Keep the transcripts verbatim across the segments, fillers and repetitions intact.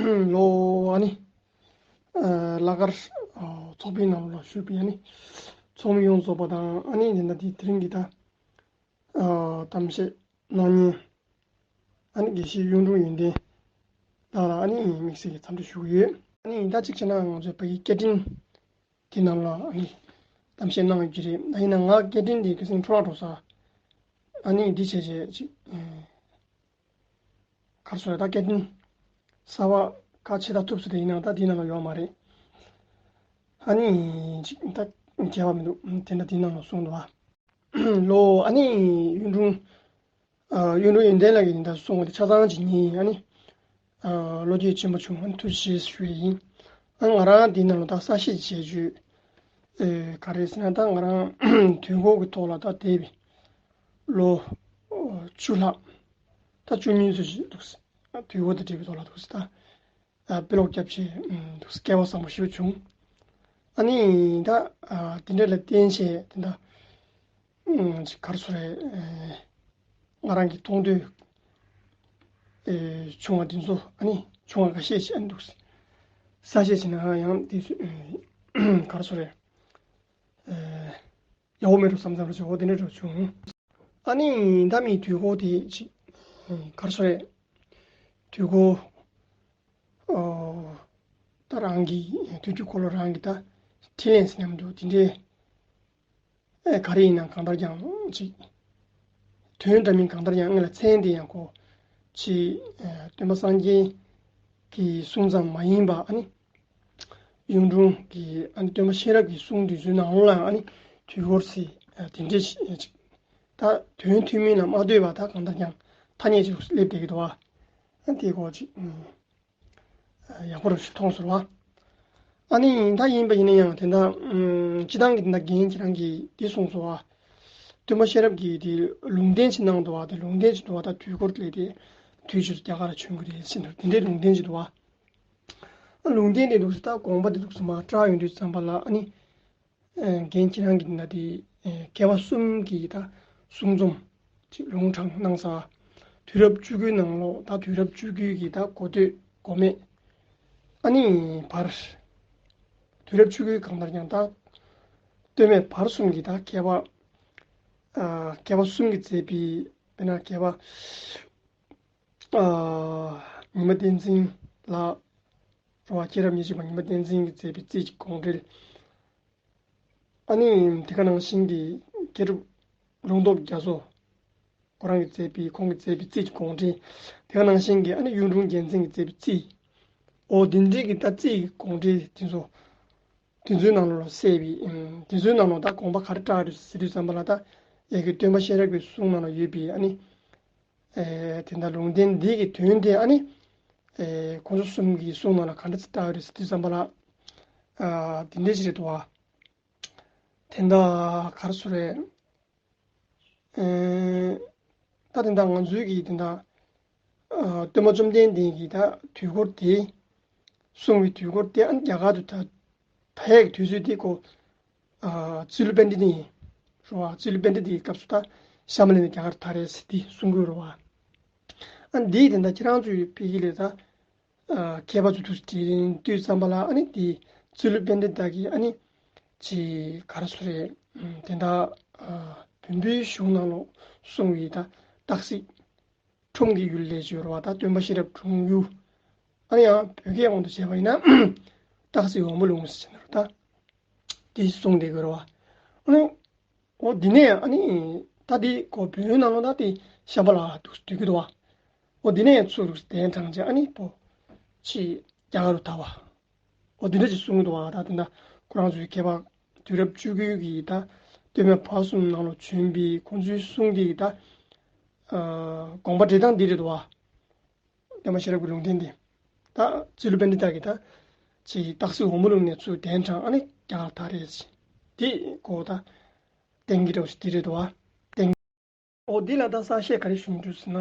ལོ་ཨ་ནི་ལ་དཀར་ཚོགས་པའི་ནང་ལ་ཞུགས་པའི་ཨ་ནི་ཚོགས་མི་ཡོངས་རྫོགས་པ་དང་ཨ་ནི་དེ་འདྲ་དེ་དེ་རིང་གི་ད་གཏམ་བཤད་གནང་མཁན་ཨ་ནི་དགེ་བཤེས་གཡུང་དྲུང་ཡོན་ཏན་ལགས་ལ་ཨ་ནི་དམིགས་བསལ་གྱི་འཚམས་འདྲི་ཞུ་གི་ཡོད། ཨ་ནི་ད་གཅིག་བྱས་ན་ང་ཚོའི་བོད་ཀྱི་སྐད་འཕྲིན་དེ་ནང་ལ་ཨ་ནི་གཏམ་བཤད་གནང་ཡོད་ཀྱི་རེད། ད་ཡིན་ན་ང་སྐད་འཕྲིན་དེ་ཁ་སང་འཕྲོ་བརླག་འགྲོ་ས་ཨ་ནི་འདི་བྱས་བྱས་ཅིག་ག་རེ་ཟེར་ད་སྐད་འཕྲིན་གསར་པ་ཁ་ཕྱེ་ད་ཐུབ་ས་དེ་ཡིན་ན་ད་དེ་ནང་ལ་ཡོད་མ་རེད། ཨ་ནི་ཅིག་ད་མཁས་པ་མི་འདུག་དེ་འདྲ་དེ་ནང་ལ་གསུངས་འདུག་བ། ལོ་ཨ་ནི་གཡུང་དྲུང་ཨ་གཡུང་དྲུང་ཡོན་ཏན་ལགས་ཀྱིས་ད་གསུངས་པ་དེ་ཆ་ཚང་ཅིག་ཉན་ཡིན། ཨ་ནི་ཨ་བློ་སྐྱེད་ཆེན་པོ་བྱུང་། ཨ་ནི་ཐུགས་རྗེ་ཆེ་ཞུ་ཡི་ཡིན། ཨ་ང་རང་དེའི་ནང་ལ་ད་གསལ་བཤད་བྱས་རྒྱུ་ཨེ་ག་རེ་ཟེར་ན་ད་ང་རང་དུས་འཁོར་གྱི་ཐོག་ལ་ད་བསྡད་པའི་ལོ་ཨོ་བཅུ་ལྷག་ད་བཅུ་གཉིས་ཙམ་ཞིག་འདུག་ཟེར། དུས་འཁོར་དང་འབྲེལ་བའི་ཐོག་ལ་འདུག་ཟེར་ད། ཨ་དཔེ་ཀློག་རྒྱབ་བྱས་ཨུམ་འདུག་སྐལ་བ་བཟང་པོ་ཞིག་བྱུང་། ཨ་ནི་ད་ཨ་དེ་འདྲ་ལ་བརྟེན་བྱས་དེ་འདྲ་ཨུམ་ག་རེ་ཟེར་རེད། ང་རང་གི་མཐོང་ཐོས་ཨེ་བྱུང་བ་དེ་ཚོ་ཨ་ནི་བྱུང་བ་འགའ་ཤས་ཤིག་ཨ་ནི་འདུག་ས་བཤད་བྱས་ན་ཡང་དེ་ཚོ་ཨེ་ག་རེ་ཟེར་རེད། ཨེ་ཡག་པོ་མེད་འགྲོ་བསམ་བསམ་རེད་བྱུང་། འོ་དེ་འདྲ་འདྲ་བྱུང་། ཨ་ནི་ད་མི་དུས་འཁོར་དེ་ཅིག་ཨེ་ག་རེ་ཟེར་རེད། དུས་འཁོར་ཨོ་ད་རང་གི་དུས་ཀྱི་འཁོར་ལོ་རང་གི་ད་འཕྲིན་ལས་ཟེར་མཉམ་དུ་དེ་འདྲའི་ཨེ་ག་རེ་ཡིན་ན་གང་ལྟར་ཀྱང་ཅིག་དོན་འདྲ་མིན་གང་ལྟར་ཀྱང་ངེད་ལ་མཚན་དེ་ཡང་གོ་ཅིག་ཨེ་སྟོན་པ་སངས་རྒྱས་ཀྱི་གསུང་ཙམ་མ་ཡིན་པ་ཨ་ནི་གཡུང་དྲུང་གི་ཨ་ནི་སྟོན་པ་གཤེན་རབ་ཀྱི་གསུང་དེ་ཚོའི་ནང་ལ་ཨ་ནི་དུས་འཁོར་ཟེར་ཨེ་དེ་འདྲའི་ཅིག་ད་དོན་ཐུན་མིན་ལ་མ་ལྟོས་པ་ད་གང་ལྟར་ཀྱང་ཐ་སྙད་ཅིག་སླེབས་བསྡད་ཀྱི་འདུག་བ། ཨ་དེ་གོ་ཅིག་ཨུམ། ཡག་པོ་རུ་ཞིག་མཐོང་སོང་བ། ཨ་ནི་ད་ཡིན་པ་ཡིན་ན་ཡང་དེ་འདྲ་ཨུམ་སྤྱི་བཏང་གི་དེ་འདྲ་རྒན་ཁྱེད་རང་གིས་འདི་གསུངས་སོང་བ། སྟོན་པ་གཤེན་རབ་ཀྱིས་དེ་ལུང་བསྟན་ཅིག་གནང་འདུག་བ། དེ་ལུང་བསྟན་ཅིག་འདུག་བ། ད་དུས་འཁོར་སླེབས་ཏེ་དུས་ཕྱིས་རྒྱ་གར་བྱོན་གི་རེད་ཟེར་འདུག་དེ་འདྲའི་ལུང་བསྟན་ཅིག་འདུག་བ། ཨ་ལུང་བསྟན་དེ་འདུག་ཟེར་ད་དགོངས་པ་དེ་འདུག་ཟེར་མར་བསྒྲགས་ཡོང་དུས་ཙམ་པ་ལ་ཨ་ནི། རྒན་ཁྱེད་རང་གིས་ན་དེ་མཁས་པ་གསུམ་གྱི་ད་གསུང་རྩོམ་ཅིག་ལུང་དྲངས་གནང་ས། དུས་རབས་བཅུ་དགུའི་ནང་ལོགས་ད་དུས་རབས་བཅུ་དགུའི་གི་ད་འགོ་སྟོད་འགོ་སྨད་ཨ་ནི་བར། དུས་རབས་བཅུ་དགུའི་གང་ལྟར་ཀྱང་ད་སྟོད་སྨད་བར་གསུམ་གྱི་ད་མཁས་པ་ཨ་མཁས་པ་གསུམ་གྱིས་མཛད་པའི་དཔེར་ན་མཁས་པ་ཨ་ཉི་མ་བསྟན་འཛིན་ལགས་རེད་བ། མཁྱེན་རབ་ཉི་ཤུ་པ་ཉི་མ་བསྟན་འཛིན་གྱིས་མཛད་པའི་རྩིས་ཀྱི་དགོངས་འགྲེལ། ཨ་ནི་དེ་ག་ནང་བཞིན་གྱི་མཁས་གྲུབ་ལུང་རྟོགས་རྒྱ་མཚོ་ཁོ་རང་གིས་མཛད་པའི་ཁོང་གིས་མཛད་པའི་རྩིས་ཀྱི་དགོངས་འགྲེལ། དེ་ག་ནང་བཞིན་གྱི་ཨ་ནི་གཡུང་དྲུང་རྒྱལ་མཚན་གྱིས་མཛད་པའི་རྩིས། འོ་དེ་འདྲའི་གི་ད་རྩིས་ཀྱི་དགོངས་འགྲེལ་དེ་ཚོ་དེ་ཚོའི་ནང་ལོགས་ལ་གསལ་བའི་དེ་ཚོའི་ནང་ལོགས་ད་དགོངས་པ་ག་རེ་བཀྲལ་རེད་ཟེར་དུས་ཙམ་པ་ལ་ད་ཡ་གི་སྟོན་པ་གཤེན་རབ་ཀྱི་གསུང་ནང་ལ་ཡོད་པའི་ཨ་ནི། ཨེ་དེ་འདྲ་ལུང་བསྟན་འདི་གི་དོན་དེ་ཨ་ནི། ཨེ་ཁོང་ཚོ་གསུམ་གྱི་གསུང་ནང་ལ་ག་འདྲ་ཚིག་བཏགས་ཡོད་རེད་ཟེར་དུས་ཙམ་པ་ལ། ཨ་དེ་འདྲ་ཞིག་རེད་འདུག་བ། དེ་འདྲ་ག་རེ་ཟེར་རེད། ཨེ་ད་དེ་འདྲ་ང་ཚོའི་གི་དེ་འདྲ། ཨ་སྟོན་པ་བཅོམ་ལྡན་འདས་ཀྱི་ད་དུས་འཁོར་དེ། གསུང་བའི་དུས་འཁོར་དེ་ཨ་ནི་རྒྱ་གར་དུ་ད། ད་ཡག་གི་དུས་ཚོད་དེ་ཀོ། ཨ་རྩིས་ལོ་པཎྜི་ཏ་ཡིན། རེད་བ། རྩིས་ལོ་པཎྜི་ཏ་ཡི་སྐབས་སུ་ད་ཤམ་བྷ་ལའི་ནས་རྒྱ་གར་ད་རེད་ཟེར་དེ་གསུང་གི་རེད་བ། ཨ་འདིའི་དེ་འདྲ་ཁྱེད་རང་ཚོའི་ཕ་གི་ལས་ད། ཨ་མཁས་པ་ཚོ་དུས་དྲན་དུས་ཙམ་པ་ལ་ཨ་ནི་དེ་རྩིས་ལོ་པཎྜི་ཏ་གི་ཨ་ནི་ཅི་ག་རེ་ཟེར་རེད། དེ་འདྲ་ཨ་བོན་པོའི་གཞུང་ནང་ལོགས་གསུང་བའི་ད་སྟག་གཟིག་ཁྲོམ་གྱི་ཡུལ་ལས་བྱོན་རེད་བ། ད་སྟོན་པ་གཤེན་རབ་འཁྲུངས་ཡུལ། ཨ་ནི་ཡང་བོད་སྐད་དབང་དུ་བྱས་པ་ཡིན་ན་སྟག་གཟིག་འོལ་མོ་ལུང་ཟེར་ནས་རེད་ད། དེ་གསུངས་བསྡད་ཀྱི་རེད་བ། ཨ་ནི་འོ་འདི་ནས་ཨ་ནི་ད་དེ་གོ་བོན་ནང་ལོགས་ད་དེ་ཤམ་བྷ་ལ་འདུག་འདུག་གི་འདུག་བ། འོ་འདི་ནས་ཚུར་གདན་དྲངས་བྱས་ཨ་ནི་པོ་ཅི་རྒྱ་གར་རུ་དར་བ། འོ་འདི་འདྲ་ཅིག་གསུང་གི་འདུག་བ། ད་དེ་འདྲ་ཁོ་རང་ཚོའི་མཁས་པ་དུས་རབས་བཅུ་དགུའི་གི་ད་སྟོད་སྨད་བར་གསུམ་ནང་ལོགས་བྱོན་པའི་ཁོང་ཚོའི་གསུང་དེ་ད་ཨ་དགོངས་པ་འགྲེལ་སྟངས་འདི་རེད་འདུག་བ། སྟོན་པ་གཤེན་རབ་ཀྱི་ལུང་བསྟན་འདི། ད་རྩིས་ལོ་པཎྜི་ཏ་གི་ད་ཅིག་སྟག་གཟིག་འོལ་མོ་ལུང་ནས་ཚུར་གདན་དྲངས་ཨ་ནི་རྒྱ་གར་དར་རེད་ཟེར། འདི་གོ་ད་བསྟན་གྱི་འདྲ་བོ་ཞིག་འདི་རེད་འདུག་བ། བསྟན། འོ་འདི་ལ་ད་གསལ་བཤད་ག་རེ་ཞུ་འདུག་ཟེར་ན།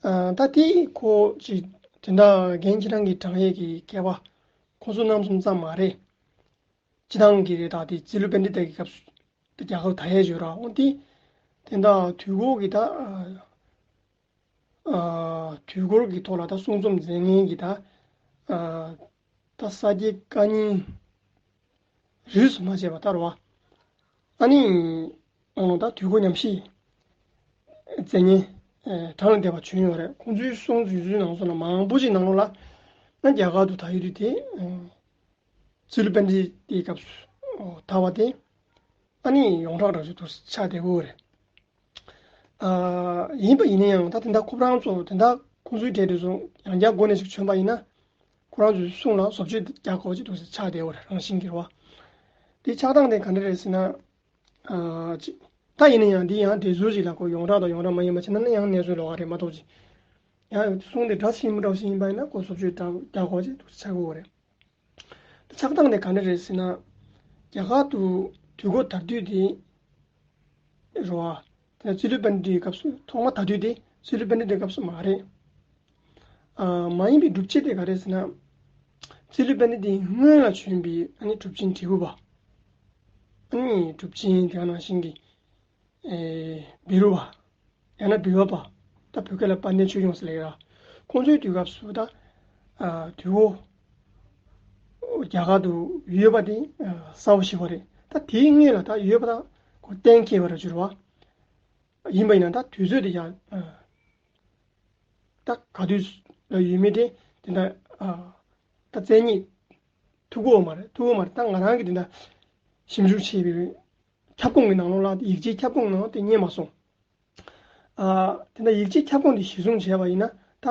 ཨ་ད་དེ་ཁོ་ཅིག་དེ་འདྲ་རྒན་ཁྱེད་རང་གི་དྲངས་ཡས་ཀྱི་མཁས་པ་ཁོང་ཚོ་རྣམ་གསུམ་ཙམ་མ་རེད། སྤྱི་བཏང་གི་རེད། ད་དེ་རྩིས་ལོ་པཎྜི་ཏ་གི་སྐབས་སུ་དེ་རྒྱ་གར་དར་ཡས་ཡོད་ར། འོ་དེ་དེ་འདྲ་དུས་འཁོར་གྱི་ད་ཨ་དུས་འཁོར་གྱི་ཐོག་ལ་ད་གསུང་རྩོམ་མཛད་མཁན་གྱི་ད་ ཨ་ད་ས་སྐྱའི་བཀའ་རྙིང་རིས་སུ་མ་ཆད་པ་ལྟར་བ། ཨ་ནི་ཨང་ད་དུས་འཁོར་ཉམས་ཞིབ་མཛད་མཁན་གྲངས་ལས་འདས་པ་བྱོན་ཡོད་རེད། ཁོང་ཚོའི་གསུང་ཡོད་ཚུལ་ནང་སོགས་ལ་མང་པོ་ཞིག་ནང་ལོགས་ལ་ན་རྒྱ་གར་དུ་དར་ཡོད་དུས་དེ། རྩིས་ལོ་པཎྜི་ཏའི་སྐབས་སུ་དར་བ་དེ་ཨ་ནི་ཡོངས་གྲགས་འདྲ་ཞིག་ཏུ་ཆགས་བསྡད་ཡོད་རེད། ཨ་ཡིན་པ་ཡིན་ན་ཡང་ད་དེ་འདྲ་ཁོ་རང་ཚོ་དེ་འདྲ་ཁོང་ཚོའི་གྲས་དེ་ཚོ་ཡང་བསྐྱར་འགོ་ནས་ཞིག་བྱོན་པ་ཡིན་ན། ཁོ་རང་ཚོའི་གསུང་ལ་བཟོ་བཅོས་རྒྱག་དགོས་ཅིག་འདུག་ཟེར་ཆགས་བསྡད་ཡོད་རེད། རང་བཞིན་གྱིས་རེད་བ། དེ་ཆགས་སྟངས་དེ་ག་འདྲ་རེད་ཟེར་ན། ཨ་ཅི། ད་ཡིན་ན་ཡང་འདི་ཡང་འགྲེལ་བརྗོད་ཅིག་ལ་ཁོ་ཡོངས་གྲགས་དང་ཡོངས་གྲགས་མ་ཡིན་པ་བྱས་ན་ཡང་གནས་ཚུལ་ལོགས་ཀ་རེད་མ་གཏོགས་ཅི། ཡང་གསུང་དེ་འདྲ་ཞིག་མི་འདྲ་ཞིག་ཡིན་པ་ཡིན་ན་ཁོ་བཟོ་བཅོས་རྒྱག་དགོས་ཅིག་འདུག་ཆགས་ཀྱི་ཡོད་རེད། ཆགས་སྟངས་དེ་ག་འདྲ་རེད་ཟེར་ན། རྒྱ་གར་དུ་དུས་འཁོར་དར་དུས་དེ་རེད་བ། དེ་རྩིས་ལོ་པཎྜི་ཏའི་སྐབས་སུ་ཐོག་མ་དར་དུས་དེ་རྩིས་ལོ་པཎྜི་ཏའི་སྐབས་སུ་མ་རེད། ཨ་མ་ཡིན་པའི་སྒྲུབ་བྱེད་དེ་ག་རེད་ཟེར་ན། རྩིས་ལོ་པཎྜི་ཏའི་སྔོན་ལ་བྱོན་པའི་ཨ་ནི་གྲུབ་ཆེན་དྲིལ་བུ་པ། ཨ་ནི་གྲུབ་ཆེན་དེ་ག་ནང་བཞིན་གྱི། ཨེ་བི་རུ་པ། ཡང་ན་བི་བ་པ། ད་བོད་སྐད་ལ་དཔལ་ལྡན་ཆོས་སྐྱོང་ཟེར་ལབ་ཡ། ཁོང་ཚོའི་དུས་སྐབས་སུ་ད་ཨ་དུས་འཁོར་རྒྱ་གར་དུ་ཡོད་པ་དེ་ཨ་གསལ་པོ་ཞེ་པོ་རེད། ད་དེའི་སྔོན་ལ་ད་ཡོད་པ་ད་ཁོ་གཏན་འཁེལ་བ་རེད་ཟེར་བ། ཡིན་པ་ཡིན་ན་ད་དུས་ཚོད་དེ་ཡང་ཨ་ད་ག་དུས་ལ་ཡོད་མེད་དེ་དེ་འདྲ་ཨ་ད་བཙན་ཉིད་ཐུག་གོ་མ་རེད། ཐུག་གོ་མ་རེད། ད་ང་རང་གིས་དེ་འདྲ་ཞིབ་འཇུག་བྱས་པའི་ཁྱབ་ཁོངས་ཀྱི་ནང་ལོགས་ལ་ཡིག་ཆའི་ཁྱབ་ཁོངས་ནང་དེ་རྙེད་མ་སོང་། ཨ་དེ་འདྲ་ཡིག་ཆའི་ཁྱབ་ཁོངས་དེ་གཞིར་བཟུང་བྱས་པ་ཡིན་ན་ད་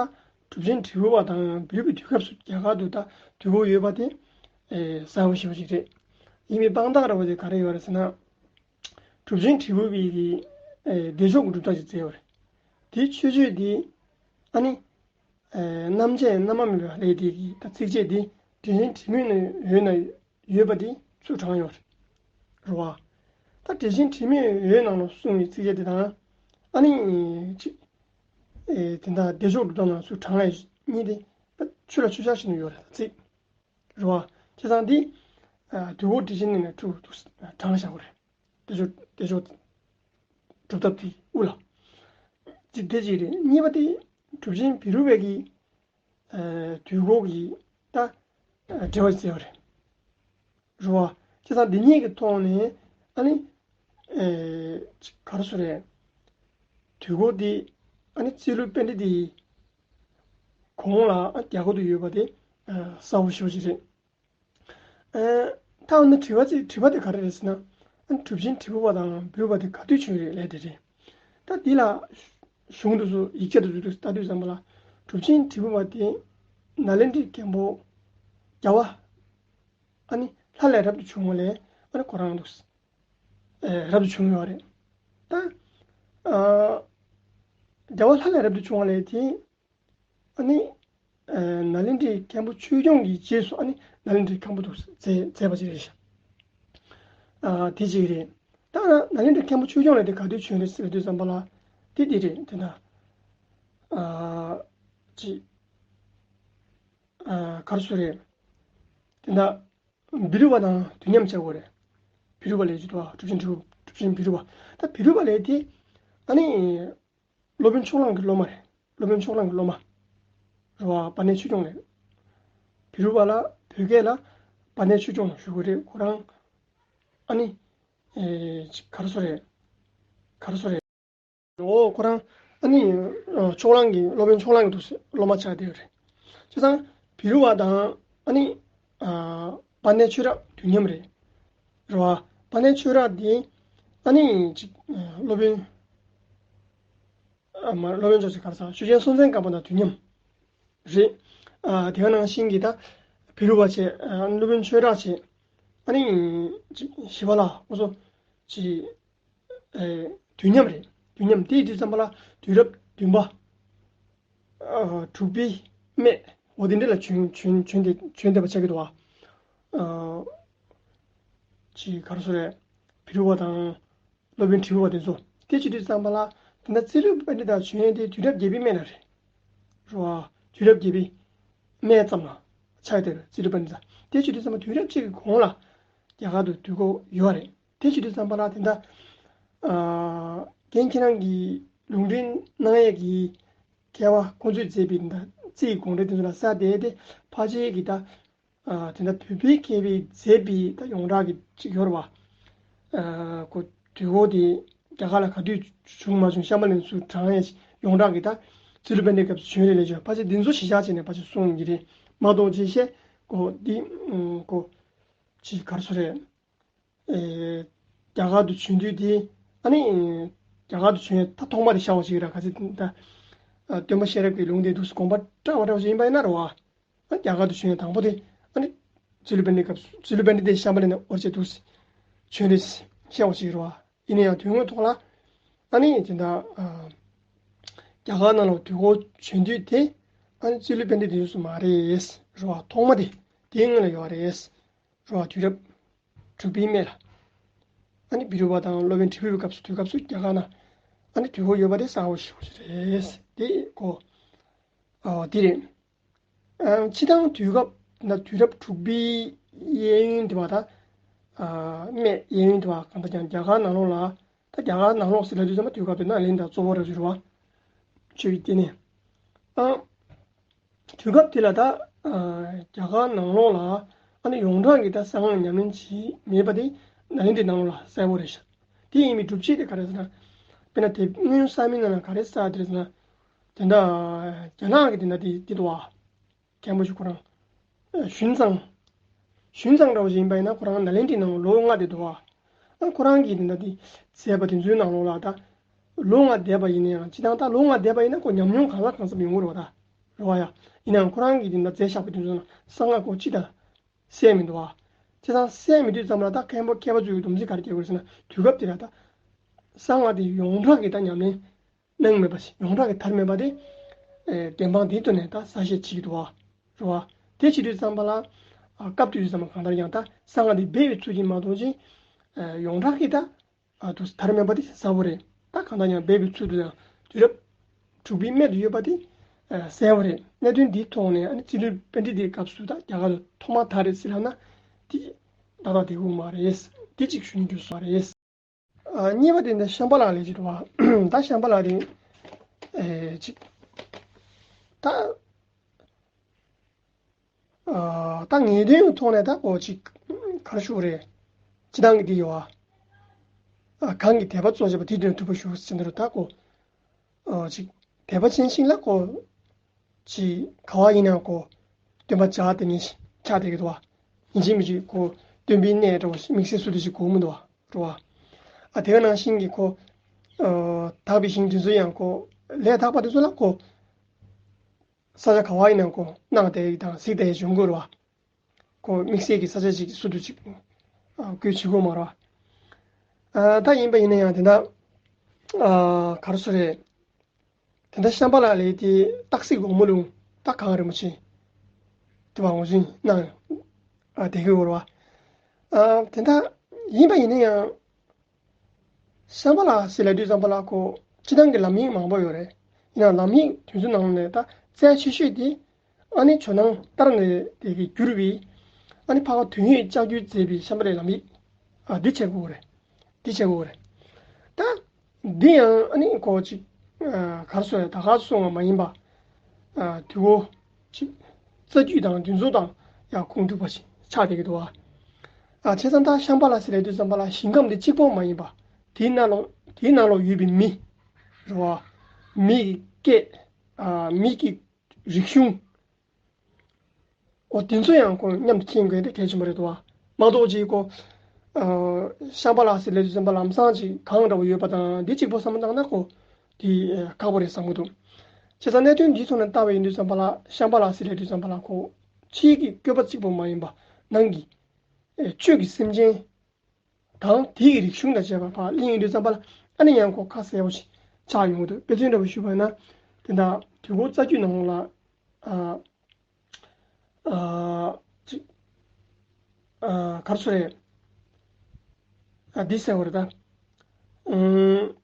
གྲུབ་ཆེན་དྲིལ་བུ་པ་དང་བི་རུ་པའི་དུས་སྐབས་སུ་རྒྱ་གར་དུ་ད་དུས་འཁོར་ཡོད་པ་དེ་ཨེ་གསལ་པོ་ཞེ་པོ་ཅིག་རེད། ཡིན་པའི་དཔང་རྟགས་འདྲ་པོ་དེ་ག་རེ་ཡོད་རེད་ཟེར་ན། གྲུབ་ཆེན་དྲིལ་བུ་པའི་གི་ཨེ་བདེ་མཆོག་གི་སྒྲུབ་ཐབས་ཅིག་མཛད་ཡོད་རེད། དེའི་མཆོད་བརྗོད་དེ་ཨ་ནི། ཨེ་རྣམ་འབྱེད་རྣམ་པར་སྨིན་པའི་ལས་དེ་གི་ད་ཚིགས་བཅད་དེ་འགྲེལ་ཆེན་དྲི་མེད་ནས་འོད་ན་ཡོད་པ་དེ་ཚུར་དྲངས་ཡོད་རེད་བ། ད་འགྲེལ་ཆེན་དྲི་མེད་འོད་ནང་ལ་གསུངས་པའི་ཚིགས་བཅད་དེ་དང་ཨ་ནི་ཅིག་ཨེ་དེ་འདྲ་བདེ་མཆོག་སྒྲུབ་ཐབས་ནང་ཚུར་དྲངས་ཡ་གཉིས་དེ་ད་ཆོས་ལ་ཆོས་ཆ་ཞིག་ནས་ཡོད་རེད་ད་ཚིག་རེད་བ། བྱས་ཙང་འདི་ཨ་དུས་འཁོར་འགྲེལ་ཆེན་ནས་ནས་ཚུར་དྲངས་བཞག་གི་རེད། བདེ་མཆོག་བདེ་མཆོག་སྒྲུབ་ཐབས་དེ་དབུ་ལ། གཅིག་དེ་གཅིག་རེད། གཉིས་པ་དེ་གྲུབ་ཆེན་བི་རུ་པའི་གི་ཨ་དུས་འཁོར་གྱི་ད་ཨ་འགྲེལ་བ་བྱས་པ་རེད། རེད་བ། བྱས་ཙང་འདི་གཉིས་ཀྱི་ཐོག་ནས་ཨ་ནི་ཨེ་ག་རེ་ཟེར་རེད། དུས་འཁོར་འདི་ཨ་ནི་རྩིས་ལོ་པཎྜི་ཏའི་གོང་ལ་ཨ་རྒྱ་གར་དུ་ཡོད་པ་དེ་ཨ་གསལ་པོ་ཞེ་པོ་ཅིག་རེད། ཨེ་ད་འོ་ན་དྲི་བ་ཅིག་དྲི་བ་དེ་ག་རེ་རེད་ཟེར་ན། ཨ་ནི་གྲུབ་ཆེན་དྲིལ་བུ་པ་དང་བི་རུ་པ་དེ་ག་དུས་བྱོན་ཡོད་རེད་ལབ་དེ་རེད། ད་འདི་ལ་གཞུང་དེ་ཚོ་ཡིག་ཆ་དེ་ཚོ་ལྟ་དུས་ཙམ་པ་ལ་གྲུབ་ཆེན་དྲིལ་བུ་པ་དེ་ནཱ་ལེནྡྲའི་མཁན་པོ་རྒྱལ་བ་ཨ་ནི་ལྷ་ལས་རབ་ཏུ་བྱུང་བ་ལས་ཨ་ནི་ཁོ་རང་དུ་ཨེ་རབ་ཏུ་བྱུང་ཡོད་རེད། ད་ཨ་རྒྱལ་བ་ལྷ་ལས་རབ་ཏུ་བྱུང་བ་ལས་དེ། ཨ་ནི། ཨ་ནཱ་ལེནྡྲའི་མཁན་པོ་ཆོས་སྐྱོང་གི་རྗེས་སུ་ཨ་ནི་ནཱ་ལེནྡྲའི་མཁན་པོ་དུ་མཛད་མཛད་པ་ཅིག་རེད་ཤག་ཨ་དེ་ཅིག་རེད། ད་ནཱ་ལེནྡྲའི་མཁན་པོ་ཆོས་སྐྱོང་ལ་དེ་ག་དུས་བྱོན་རེད་ཟེར་དུས་ཙམ་པ་ལ་དེ་དེ་རེད་དེ་འདྲ། ཨ་ཅི། ཨ་ག་རེ་ཟེར་རེད། དེ་འདྲ། བི་རུ་པ་དང་དུས་མཉམ་བྱ་དགོས་རེད། བི་རུ་པ་ལས་ཀྱི་དུ་བ་གྲུབ་ཆེན་དྲིལ་བུ་གྲུབ་ཆེན་བི་རུ་པ། ད་བི་རུ་པ་ལས་དེ་ཨ་ནི། སློབ་དཔོན་ཕྱོགས་གླང་གི་སློབ་མ་རེད། སློབ་དཔོན་ཕྱོགས་གླང་གི་སློབ་མ་རེད་བ། དཔལ་ལྡན་ཆོས་སྐྱོང་ལས། བི་རུ་པ་ལ་བོད་སྐད་ལ་དཔལ་ལྡན་ཆོས་སྐྱོང་ལ་ཞུ་གི་རེད་ཁོ་རང་། ཨ་ནི། ཨེ་ག་རེ་ཟེར་རེད། ག་རེ་ཟེར་རེད། འོ་ཁོ་རང་ཨ་ནི་ཕྱོགས་གླང་གི་སློབ་དཔོན་ཕྱོགས་གླང་གི་དུ་སློབ་མ་ཆགས་བསྡད་ཡོད་རེད། བྱས་ཙང་བི་རུ་པ་དང་ཨ་ནི་དཔལ་ལྡན་ཆོས་གྲགས་དུས་མཉམ་རེད། རེད་བ། དཔལ་ལྡན་ཆོས་གྲགས་དེ་ཨ་ནི་ཅིག་སློབ་དཔོན། ཨ་མ་སློབ་དཔོན་ཅོག་ཙེ་ག་རེ་ཟ་ཆོས་རྒྱལ་སྲོང་བཙན་སྒམ་པོ་དང་དུས་མཉམ་རེད། ཨ་དེ་ག་ནང་བཞིན་གྱི་ད་བི་རུ་པ་བྱས་ཨ་སློབ་དཔོན་ཆོས་གྲགས་བྱས་ཨ་ནི་ཞི་བ་ལྷ་ཁོ་ཚོ་ཅིག་ཨེ་དུས་མཉམ་རེད། དུས་མཉམ་དེའི་དུས་ཙམ་པ་ལ་དུས་རབས་བདུན་པ་ཨ་དྲུག་པའི་སྨད་འོ་དེ་འདྲ་ལ་བྱོན་བྱོན་བྱོན་བསྡད་བྱོན་བསྡད་པ་ཆགས་ཀྱི་འདུག་བ། ཨ་ཅིག་ག་རེ་ཟེར་རེད། བི་རུ་པ་དང་། སློབ་དཔོན་དྲིལ་བུ་པ་དེ་ཚོ་དེ་བྱེད་དུས་ཙམ་པ་ལ་དེ་འདྲ་རྩིས་ལོ་པཎྜི་ཏ་བྱོན་ཡས་དེ་དུས་རབས་བརྒྱད་པའི་སྨད་ལ་རེད། རེད་བ། དུས་རབས་བརྒྱད་པའི་སྨད་ཙམ་ལ་ཆགས་དེ་རེད་རྩིས་ལོ་པཎྜི་ཏ། དེ་བྱེད་དུས་ཙམ་པ་དུས་རབས་གཅིག་གི་གོང་ལ་རྒྱ་གར་དུ་དུས་འཁོར་ཡོད་རེད། དེ་བྱེད་དུས་ཙམ་པ་ལ་དེ་འདྲ་ཨ་རྒན་ཁྱེད་རང་གི་ལུང་འདྲེན་གནང་ཡས་ཀྱི་མཁས་པ་ཁོང་ཚོས་མཛད་པའི་དེ་འདྲ་ རྩིས་དགོངས་འགྲེལ་དེ་ཚོ་ལ་ས་དེ་དེ་ཕལ་ཆེར་གྱི་ད། ཨ་དེ་འདྲ་བོད་པའི་མཁས་པས་མཛད་པའི་ད་ཡོངས་གྲགས་ཀྱི་ཅིག་ཡོད་རེད་བ། ཨ་ཁོ་དུས་འཁོར་དེ་རྒྱ་གར་ལ་ག་དུས་བྱུང་མ་བྱུང་ཤམ་བྷ་ལའི་གནས་ཚུལ་དྲངས་ཡས་ཡོངས་གྲགས་ཀྱི་ད་ཚུལ་ལུ་པཎྜི་ཏའི་སྐབས་སུ་བྱུང་རེད་ལས་བྱུང་ཕལ་ཆེར་འདི་ཚོ་གཞི་བཞག་བྱས་ནས་ཕལ་ཆེར་གསུངས་ཀྱི་རེད་མ་གཏོགས་ཅིག་བཤད་ཁོ་འདི་ཁོ་ཅིག་ག་རེ་ཟེར་རེད། ཨེ་རྒྱ་གར་དུ་བྱོན་དུས་དེ་ཨ་ནི་རྒྱ་གར་དུ་བྱོན་ཡས་ད་ཐོག་མ་དེ་ཤར་བ་ཞིག་ར་ག་ཚོད་ད་སྟོན་པ་ཤེས་རབ་ཀྱི་ལུང་དེ་འདུག་སེ་དགོངས་པ་བཀྲ་བ་འདྲ་བ་ཞིག་ཡིན་པ་ཡིན་ན་རེད་བ། ཨ་རྒྱ་གར་དུ་བྱོན་ཡས་དང་པོ་དེ་ཨ་ནི་ཚུལ་ལུ་པཎྜི་ཏའི་སྐབས་སུ་ཚུལ་ལུ་པཎྜི་ཏ་དེ་ཤམ་བྷ་ལའི་ནས་འོར་ཆེ་འདུག་སེ་བྱོན་རེད་ཤེས་བ་ཞིག་རེད་བ། ཡིན་ན་ཡང་དོན་དངོས་ཐོག་ལ་ཨ་ནི་དེ་འདྲ་རྒྱ་གར་ནང་ལ་དུས་འཁོར་བྱོན་དུས་དེ་ཨ་ནི་ཚུལ་ལུ་པཎྜི་ཏ་དེ་འདུག་སེ་མ་རེད་རེད་བ། ཐོག་མ་དེ་དེའི་སྔོན་ལ་ཡོད་རེད། རེད་བ། དུས་རབས་དྲུག་པའི་སྨད་ལ། ཨ་ནི་བི་རུ་པ་དང་སློབ་དཔོན་དྲིལ་བུ་པའི་སྐབས་སུ་དུས་སྐབས་སུ་རྒྱ་གར་ན་ཨ་ནི་དུས་འཁོར་ཡོད་པ་དེ་གསལ་པོ་ཞེ་པོ་ཅིག་རེད། དེ་གོ། ཨ་དེ་རེད། ཨ་སྤྱིར་བཏང་དུས་སྐབས་ན་དུས་རབས་དྲུག་པའི་གཡས་གཡོན་དེ་བ་ད། ཨ་སྨད་གཡས་གཡོན་དེ་བ་གང་ལྟར་ཀྱང་རྒྱ་གར་ནང་ལོགས་ལ་ད་རྒྱ་གར་ནང་ལོགས་ཟེར་ལབ་དུས་ཙམ་པ་དུས་སྐབས་དེ་ནཱ་ལེནྡྲ་གཙོ་བོ་རེད་ཟེར་བ། ཆོས་ཀྱི་སྐྱེ་གནས། ཨ། དུས་སྐབས་དེ་ལ་ད་རྒྱ་གར་ནང་ལོགས་ལ་ཨ་ནི་ཡོངས་གྲགས་ཀྱི་ད་གསང་སྔགས་ཉམས་ལེན་བྱེད་མེད་པ་དེ་ནཱ་ལེནྡྲའི་ནང་ལོགས་ལ་གསལ་པོ་རེད་ཤག་དེ་ཡིན་པའི་སྒྲུབ་བྱེད་དེ་ག་རེ་ཟེར་ན། དཔེར་ན་དེབ་སྔོན་གསར་མའི་ནང་ལ་ག་རེ་གསལ་དེ་རེད་ཟེར་ན། དེ་འདྲ་རྒྱ་ནག་གི་དེ་འདྲ་དེ་དེ་འདུག་བ། མཁན་པོ་ཞིག་ཁོ་རང་། ཞུན་ཙང་། ཞུན་ཙང་འདྲ་བོ་ཞིག་ཡིན་པ་ཡིན་ན་ཁོ་རང་ནཱ་ལེནྡྲའི་ནང་ལོ་ལྔ་བསྡད་འདུག་བ། ཨ་ཁོ་རང་གིས་དེ་འདྲ་དེ་མཛད་པ་དེ་ཚོའི་ནང་ལོགས་ལ་ད། ལོ་ལྔ་བསྡད་པ་ཡིན་ན་ཡང་སྤྱིར་བཏང་ད་ལོ་ལྔ་བསྡད་པ་ཡིན་ན་ཁོ་ཉམས་མྱོང་གང་ལ་གང་འཚམ་ཡོང་གི་རེད་བ་ད། རེད་བ་ཡ། ཡིན་ནའང་ཁོ་རང་གིས་དེ་འདྲ་མཛད་བཞག་པ་དེ་ཚོ་ན་གསང་སྔགས་ཁོ་ཅི་ད། གསལ་མི་འདུག་བ། བྱས་ཙང་གསལ་མི་འདུག་ཙམ་ལ་ད་མཁན་པོ་མཁས་པ་ཚོས་སྡོམ་རྩིས་ག་རེ་རྒྱག་དགོས་ཟེར་ན་དུས་སྐབས་དེ་ལ་ད། གསང་སྔགས་དེ་ཡོངས་གྲགས་ཀྱི་ད་ཉམས་ལེན། གནང་མེད་པ་ཞིག་ཡོངས་གྲགས་ཀྱི་དར་མེད་པ་དེ། ཨེ་བདེན་དཔང་དེའི་ཐོག་ནས་ད་གསལ་བཤད་བྱེད་ཀྱི་འདུག་བ། རེད་བ། དེ་བྱེད་དུས་ཙམ་པ་ལ། ཨ་སྐབས་དེ་དུས་ཙམ་པ་གང་ལྟར་ཡང་ད་གསང་སྔགས་འདི་སྦས་པའི་ཚུལ་གྱིས་མ་གཏོགས་ཅིག་ཨ་ཡོངས་གྲགས་ཀྱི་ད། ཨ་དུ་དར་མེད་པ་དེ་གསལ་པོ་རེད། ད་གང་ལྟར་ཡང་སྦས་པའི་ཚུལ་དུ་ཡང་དུས་རབས་དྲུག་པའི་སྨད་དུ་ཡོད་པ་དེ་ཨ་གསལ་པོ་རེད། གནད་དོན་འདིའི་ཐོག་ནས་ཨ་ནི་ཚུལ་ལུ་པཎྜི་ཏའི་སྐབས་སུ་ད་རྒྱ་གར་དུ་ཐོག་མར་དར་རེད་ཟེར་ལབ་ན་དེ་ཏག་ཏག་བསྡད་ཀྱི་ཡོད་མ་རེད། དེ་གཅིག་ཞུ་སྙིང་བྲོ་སོང་བ་རེད། ཨ་གཉིས་པ་དེ་འདི་ཤམ་བྷ་ལ་ལས་ཀྱི་འདུག་བ། ད་ཤམ་བྷ་ལ་དེ་ཨེ་ཅིག་ད་ཨ་ད་ངེས་དོན་གྱི་ཐོག་ནས་ད་ཨོ་ཅིག་ག་རེ་ཞུ་དགོས་རེད། སྤྱིར་བཏང་གི་དེ་ཡོད་བ། ཨ་གང་གི་དད་པ་གཙོ་བྱས་པ་དེ་དོན་ཐུབ་པ་ཞུ་ཟིན་འདུག་ད་ཨོ་ཨ་ཅིག་དད་པ་ཅན་ཞིག་ལ་ཨོ། ཅིག་ག་བ་ཡིན་ནའང་ཁོ་སྟོན་པ་ཇ་དེ་ཉིད་ཆགས་བསྡད་ཀྱི་འདུག་བ། ཡིན་གཅིག་མིན་གཅིག་ཁོ་སྟོན་པའི་གནས་འདྲ་བོ་ཞིག་དམིགས་བསལ་སུ་དེ་ཞིག་དགོས་མི་འདུག་བ་རེད་བ། ཨ་དེ་ག་ནང་བཞིན་གྱི་ཁོ་ཨ་དག་པའི་ཞིང་དེ་ཚོ་ཡང་ཁོ་ལས་དག་པ་དེ་ཚོ་ལ་ཁོ་ས་ཆ་ག་བ་ཡིན་ནའང་ཁོ་སྣང་བསྡད་ཡག་དང་གཟིགས་བསྡད་ཡག་བྱུང་དགོས་རེད་བ། ཁོ་དམིགས་བསལ་གྱི་ས་ཆ་ཅིག་སུ་དེ་ཅིག་ཨ་བཀོད་བྱེད་དགོས་མ་རེད་བ། ཨ་ད་ཡིན་པ་ཡིན་ན་ཡང་དེ་འདྲ་ཨ་ག་རེ་ཟེར་རེད། དེ་འདྲ་ཤམ་བྷ་ལ་ལས་དེ་སྟག་གཟིག་འོག་མ་ལུང་སྟག་གངས་རིན་པོ་ཆེ། དེ་བ་ངོས་འཛིན་གནང་ཨ་བསྡད་ཀྱི་ཡོད་རེད་བ། ཨ་དེ་འདྲ་ཡིན་པ་ཡིན་ན་ཡང་། ཤམ་བྷ་ལ་ཟེར་ལབ་དུས་ཙམ་པ་ལ་ཁོ་སྤྱིར་བཏང་གི་ལམ་ཡིག་མང་པོ་ཡོད་རེད། ཡིན་ནའང་ལམ་ཡིག་དེ་ཚོའི་ནང་ནས་ད་རྩ་ཆེ་ཤོས་དེ། ཨ་ནི་ཇོ་ནང་ལྟར་ནས་དེ་གི་བསྒྱུར་བའི། ཨ་ནི་འཕགས་པ་དོན་ཡོད་ལྕགས་ཀྱུས་མཛད་པའི་ཤམ་བྷ་ལའི་ལམ་ཡིག་ཨ་འདི་བྱེད་དགོས་རེད། འདི་བྱེད་དགོས་རེད། ད། འདི་ཡང་ཨ་ནི་ཁོ་ཅིག་ཨ་ག་རེ་ཟེར་ད་ག་སོང་བ་མ་ཡིན་པ། ཨ་དུས་འཁོར་ཅིག་རྩ་རྒྱུད་དང་འདི་ཚོ་དང་ཡང་ཁུངས་གཏུགས་པ་ཞིག་ཆགས་བསྡད་ཀྱི་འདུག་བ། ཨ་བྱས་ཙང་ད་ཤམ་བྷ་ལ་ཟེར་ལབ་དུས་ཙམ་པ་ལ་ཞིང་ཁམས་འདི་གཅིག་པོ་མ་ཡིན་པ། དེའི་ནང་ལོགས་དེའི་ནང་ལོགས་ཡོད་པའི་མི། རེད་བ། མི་གི་སྐད། ཨ་མི་གི་རིག་གཞུང་། འོ་དེ་ཚོ་ཡང་ཁོ་མཉམ་དུ་མཁྱེན་དགོས་དེ་གལ་ཆེན་པོ་རེད་དོ། མ་གཏོགས་ཅིག་ཁོ། ཨ་ཤམ་བྷ་ལ་ཟེར་ལབ་དུས་ཙམ་པ་ལམ་སང་ཅིག་གངས་འདྲ་བོ་ཡོད་པ་དང་འདི་གཅིག་པོ་བསམ་བློ་བཏང་ན་ཁོ། དེ་ཁག་པོ་རེད་བསམ་གྱི་འདུག་བྱས་ཙང་གནད་དོན་འདིའི་ཐོག་ནས་བལྟ་བ་ཡིན་དུས་ཙམ་པ་ལ་ཤམ་བྷ་ལ་ཟེར་ལབ་དུས་ཙམ་པ་ལ་ཁོ། ཕྱིའི་གི་བཀོད་པ་གཅིག་པོ་མ་ཡིན་པ་ནང་གི། ཆོས་ཀྱི་སེམས་ཅན། དང་དེའི་རིག་གཞུང་དང་བཅས་པ་ཕར་གླེང་ཡོང་དུས་ཙམ་པ་ལ་ཨ་ནི་ཡང་ཁོ་ཁ་གསལ་པོ་ཞིག་ཆགས་ཡོང་གི་འདུག་དཔེ་མཚོན་འདྲ་པོ་ཞུས་པ་ཡིན་ན། དེ་འདྲ་དུས་འཁོར་རྩ་རྒྱུད་ནང་ལ་ཨ་ཨ་ཅིག་ཨ་ག་རེ་ཟེར་རེད། ཨ་འདི་ཟེར་བ་རེད་ད། ཨུམ།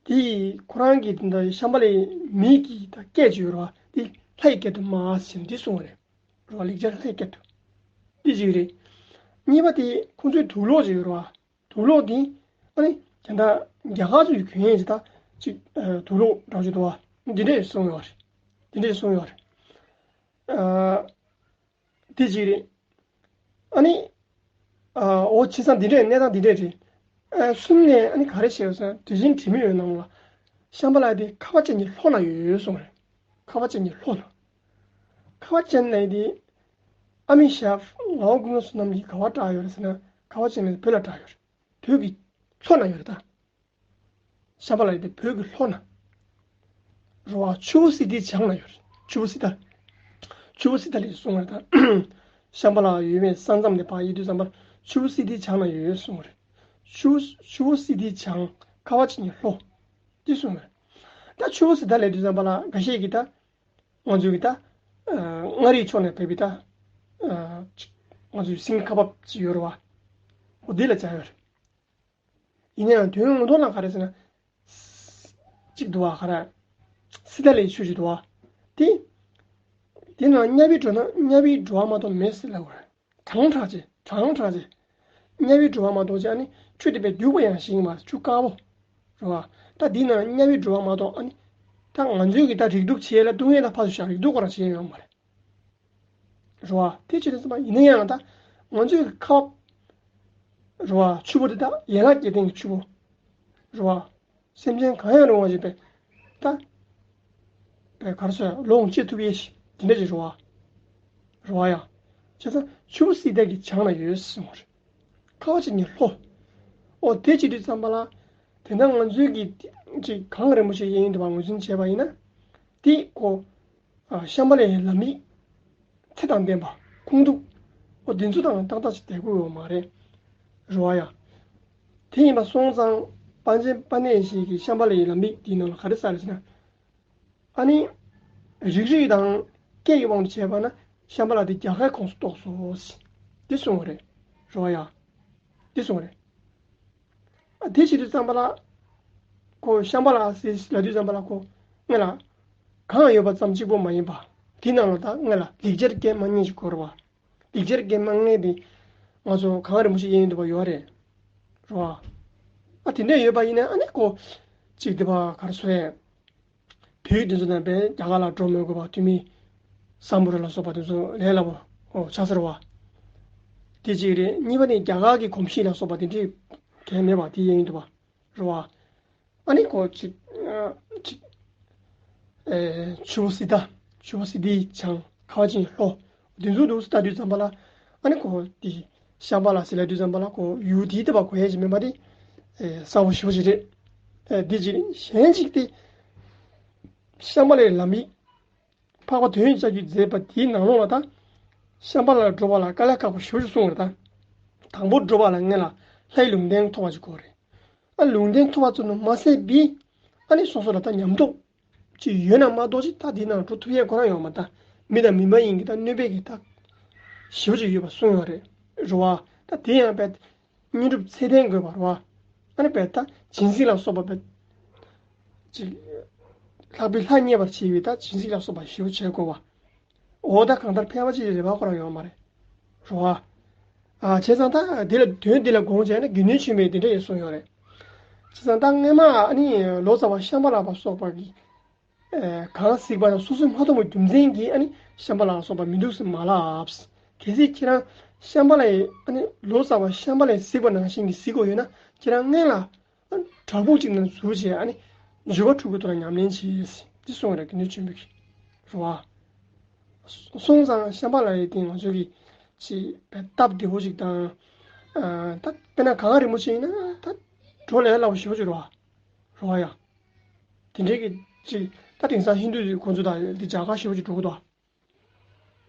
དེ་ཁོ་རང་གི་དེ་འདྲ་ཤམ་བྷ་ལའི་མི་གི་ད་སྐད་ཅིག་ཡོད་རེད་བ། དེ་ལྷའི་སྐད་དུ་སྨྲ་ཟེར་འདི་གསུངས་པ་རེད། རེད་བ། ལེགས་སྦྱར་ལྷའི་སྐད་དུ། འདི་ཅིག་རེད། གཉིས་པ་དེ་ཁོང་ཚོའི་དུག་ལོག་ཅིག་ཡོད་རེད་བ། དུག་ལོག་དེ་ཨ་ནི་དེ་འདྲ་རྒྱ་གར་ཚོའི་གྱོན་ཡས་ཅིག་ད་ཅིག་དུག་ལོག་འདྲ་ཅིག་འདུག་བ། འདི་འདྲས་གསུངས་ཡོད་རེད། འདི་འདྲས་གསུངས་ཡོད་རེད། ཨ། དེ་གཅིག་རེད། ཨ་ནི། ཨ། འོ་བྱས་ཙང་འདི་འདྲས་གནས་སྟངས་འདི་འདྲས་རེད། ཨ། གསུམ་ནས་ཨ་ནི་ག་རེ་བཤད་ཡོད་ཟེར་ན། དུས་ཆེན་དྲི་མེད་འོད་སྣང་ལ། ཤམྦྷ་ལ་དེ་ཁ་བ་ཅན་གྱི་ལྷོ་ན་ཡོད་གསུངས་རེད། ཁ་བ་ཅན་གྱི་ལྷོ་ན། ཁ་བ་ཅན་ལ་དེ། ཨ་མི་ཤ་ལའོ་ཀུན་དགའ་བསོད་ནམས་ཀྱིས་ག་བ་བསྒྲགས་ཡོད་རེད་ཟེར་ན། ཁ་བ་ཅན་ལ་བོད་ལ་བསྒྲགས་ཡོད་རེད། བོད་ཀྱི་ལྷོ་ན་ཡོད་རེད་ད། ཤམྦྷ་ལ་ཡི་དེ་བོད་ཀྱི་ལྷོ་ན། རེད་བ། ཆུ་བོ་སི་ཏའི་བྱང་ན་ཡོད་རེད། ཆུ་བོ་སི་ཏ། ཆུ་བོ་སི་ཏ་ལས་གསུངས་རེད་ད། ཤམྦྷ་ལ་ཡོད་མེད་ས་མཚམས་དེ་ཕར་ཡིན་དུས་ཙམ་པར་ཆུ་བོ་སི་ཏའི་བྱང་ན་ཡོད་གསུངས་རེད། ཆུ་ཆུ་བོ་སི་ཏའི་བྱང་ཁ་བ་ཅན་གྱི་ལྷོ། དེ་གསུངས་རེད། ད་ཆུ་བོ་སི་ཏ་ལས་དུས་ཙམ་པ་ལ་འགའ་ཤས་ཀྱིས་ད། ང་ཚོའི་གི་ད། ཨ། མངའ་རིས་ཕྱོགས་ནས་བོད་པའི་ད། ཨ། ང་ཚོའི་སིང་ཁ་བབ་ཅིག་ཡོད་རེད་བ། འོ་འདི་ལ་བྱ་ཡོད་རེད། ཡིན་ན་ཡང་དོན་ངོ་ཐོག་ལ་ག་རེ་ཟེར་ན། གཅིག་འདུག་བ་ག་རེ། སི་ཏ་ལའི་ཆོས་ཅིག་འདུག་བ། དེ། དེ་ནང་དམྱལ་བའི་འགྲོ་ན་དམྱལ་བའི་འགྲོ་བ་མ་གཏོགས་མེད་ཟེར་ལབ་དགོས་རེད། གྲང་དྲགས་ཆེ་གྲང་དྲགས་ཆེ། དམྱལ་བའི་འགྲོ་བ་མ་གཏོགས་ཅིག་ཨ་ནི་ཆུ་དེ་བས་རྒྱུག་པ་ཡང་ཞིག་མ་ཆུ་དཀར་པོ། རེད་བ། ད་འདི་ནང་དམྱལ་བའི་འགྲོ་བ་མ་གཏོགས་ཨ་ནི། ད་ང་ཚོའི་གི་ད་རིགས་དྲུག་བྱས་ལ་སྡུག་བསྔལ་ད་ཕར་ཚུར་བཞག་རིགས་དྲུག་ཁོ་རང་བྱས་ཡོད་མ་རེད། རེད་བ། དེ་ཅི་རེད་ཟེར་ན་ཡིན་ན་ཡང་ད་ང་ཚོའི་ཁ་བ། རེད་བ། ཆུ་བོ་དེ་ད་ཡན་ལག་བརྒྱད་ལྡན་གྱི་ཆུ་བོ། རེད་བ། སེམས་ཅན་གང་ཡང་རུང་བ་ཞིག་པས་ད། པས་གར་སོ་ཡ་ལོངས་སྤྱད་ཐུབ་ཡས་ཤིག་དེ་འདྲ་ཅིག་རེད་བ། རེད་བ་ཡ། བྱས་ཙང་ཆུ་བོ་སི་ཏ་གི་བྱང་ན་ཡོད་གསུངས་པ་རེད། ཁ་བ་ཅན་གྱི་ལྷོ། ཨོ་དེ་ཅི་དུས་ཙམ་པ་ལ། དེ་ན་ང་ཚོའི་གི་ཅིག་གངས་རིན་པོ་ཆེ་གཡས་གཡོན་དུ་བ་ངོས་འཛིན་བྱས་པ་ཡིན་ན། དེ་ཀོ། ཨ། ཤམྦྷ་ལའི་ལམ་ཡིག་ཚེ་དང་ལྡན་པ་ཁུངས་གཏུགས། ཨོ་དེ་ཚོ་དང་ཏག་ཏག་ཅིག་བསྡད་དགོས་ཡོད་མ་རེད། རེད་བ་ཡ། དེ་ཡིན་པ་སོང་ཙང་པཎ་ཆེན་དཔལ་ལྡན་ཞིག་གིས་ཤམྦྷ་ལའི་ལམ་ཡིག་དེའི་ནང་ལ་ག་རེ་གསལ་ཟེར་ན། ཨ་ནི། རིགས་རུས་དང་སྐད་ཀྱི་དབང་དུ་བྱས་པ་ན་ཤམྦྷ་ལ་དེ་རྒྱ་གར་ཁོངས་སུ་གཏོགས་སོ། དེ་གསུངས་པ་རེད། རེད་བ་ཡ། དེ་གསུངས་པ་རེད། ཨ་དེ་བྱེད་དུས་ཙམ་པ་ལ། ཁོ་ཤམྦྷ་ལ་ཟེར་ལབ་དུས་ཙམ་པ་ལ་ཁོ། སྔོན་ལ། གངས་ཡོད་པ་ཙམ་གཅིག་པོ་མ་ཡིན་པ། དེ་ནང་ལ་ད་སྔོན་ལ་ལེགས་སྦྱར་རྒྱན་མ་ལྔ་ཞིག་གོ་རེད་བ། ལེགས་སྦྱར་རྒྱན་མ་ལྔ་དེ། ང་ཚོ་གངས་རིན་པོ་ཆེ་གཡས་གཡོན་དུ་བ་ཡོད་རེད། རེད་བ། ཨ་དེ་འདྲ་ཡོད་པ་ཡིན་ན་ཨ་ནི་ཁོ། གཅིག་དེ་བ་གར་སོ་ཡས། བོད་ཡིག་དེ་ཚོ་ནང་པའི་རྒྱ་གར་ལ་འགྲོ་མི་དགོས་པ་དུས་མིན། སམ་བྷོ་ཊ་ལ་སོགས་པ་དེ་ཚོ་ལས་སླ་པོ་ཨོ་ཆགས་ས་རེད་བ། དེ་གཅིག་རེད། གཉིས་པ་ནི་རྒྱ་གར་གྱི་གོམས་གཤིས་ལ་སོགས་པ་དེ་འདྲའི་གལ་མེད་པ་དེ་ཡིན་འདུག་བ། རེད་བ། ཨ་ནི་ཁོ་གཅིག་ཨ་གཅིག་ཨེ་ཆུ་བོ་སི་ཏ། ཆུ་བོ་སི་ཏའི་བྱང་ཁ་བ་ཅན་ལྷོ། དེ་ཚོ་འདུག་སེ་ལྟ་དུས་ཙམ་པ་ལ། ཨ་ནི་ཁོ་དེ་ཤམྦྷ་ལ་ཟེར་ལབ་དུས་ཙམ་པ་ལ་ཁོ་ཡུལ་དེའི་ལྟ་བ་གོ་ཡས་ཅིག་མིན་པ་དེ། ཨེ་གསལ་པོ་ཞེ་པོ་ཅིག་རེད། ཨེ་འདི་ཅིག་རེད། གཞན་ཅིག་དེ། ཤམྦྷ་ལའི་ལམ་ཡིག་འཕགས་པ་དོན་ཡོད་ལྕགས་ཀྱུས་མཛད་པ་དེའི་ནང་ལོགས་ལ་ད། ཤམྦྷ་ལར་འགྲོ་བ་ལ་དཀའ་ལས་ཁག་པོ་ཞེ་པོ་ཅིག་གསུངས་རེད་ད། དང་པོ་འགྲོ་བ་ལ་སྔོན་ལ་ལྷའི་ལུང་བསྟན་ཐོབ་པ་ཅིག་དགོས་རེད། ཨ་ལུང་བསྟན་ཐོབ་པ་ཙམ་དུ་མ་ཟད་པའི། ཨ་ནི་སོ་སོ་ལ་ད་ཉམས་རྟོགས་ཅིག་ཡོད་ན་མ་གཏོགས་ཅིག་ད་དེའི་ནང་འགྲོ་ཐུབ་ཡས་ཁོ་རང་ཡོད་མ་ད། མི་དང་མི་མ་ཡིན་གྱི་ད་གནོད་པའི་གི་ད་ཞེ་པོ་ཅིག་ཡོད་པ་གསུངས་ཡོད་རེད། རེད་བ། ད་དེ་ཡང་བས་བསྙེན་སྒྲུབ་ཚད་ལྡན་དགོས་པ་རེད་བ། ཨ་ནི་བས་ད་སྦྱིན་སྲེག་ལ་སོགས་པ་བས་ཅིག་ལྷག་པའི་ལྷ་མཉེས་པར་བྱེད་པའི་ད་སྦྱིན་སྲེག་ལ་སོགས་པ་ཞེ་པོ་བྱེད་དགོས་བ། འོ་ད་གང་ལྟར་ཕལ་པ་ཅིག་རེ་བ་ཁོ་རང་ཡོད་མ་རེད། རེད་བ། ཨ་བྱས་ཙང་ད་འདི་ལ་དོན་འདི་ལ་དགོངས་བྱས་ན་དགེ་འདུན་ཆོས་འཕེལ་འདི་འདྲ་ཡོད་གསུངས་ཡོད་རེད། བྱས་ཙང་ད་སྔོན་མ་ཨ་ནི་ལོ་ཙཱ་བ་ཤམྦྷ་ལ་པ་སོགས་པ་གིས། ཨེ་གང་གཟིགས་པ་དང་སོ་སོས་མ་མཐོང་བའི་རྒྱུ་མཚན་གྱིས་ཨ་ནི་ཤམྦྷ་ལ་པ་སོགས་པ་མི་འདུག་ཟེར་མ་ལབ། གལ་སྲིད་ཁྱེད་རང་ཤམྦྷ་ལའི་ཨ་ནི་ལོ་ཙཱ་བ་ཤམྦྷ་ལའི་གཟིགས་པ་ནང་བཞིན་གྱི་གཟིགས་དགོས་ཡོད་ན་ཁྱེད་རང་སྔོན་ལ། བྲག་ཕུག་ཅིག་ནང་འཛུལ་བྱས་ཨ་ནི་འགྱུར་བ་འགྲོ་གི་འདུག་ལ་ཉམས་ལེན་བྱས། འདི་གསུངས་རེད་དགེ་འདུན་ཆོས་འཕེལ་གྱིས། རེད་བ། སོང་ཙང་ཤམྦྷ་ལ་ཡི་སྟེང་ང་ཚོ་གི་ཅིག་སྟབས་བདེ་པོ་ཅིག་དང་། ཨ་ད་དཔེར་ན་གངས་རིན་པོ་ཆེ་ཡིན་ན་ད་འགྲོ་ལས་སླ་པོ་ཞེ་པོ་ཅིག་རེད་བ། རེད་བ་ཡ། དེ་འདྲའི་གི་ཅིག་ད་དེང་སང་ཧིན་རྡུ་ཁོང་ཚོ་དང་འདི་རྒྱ་གར་ཞེ་པོ་ཅིག་འགྲོ་གི་འདུག་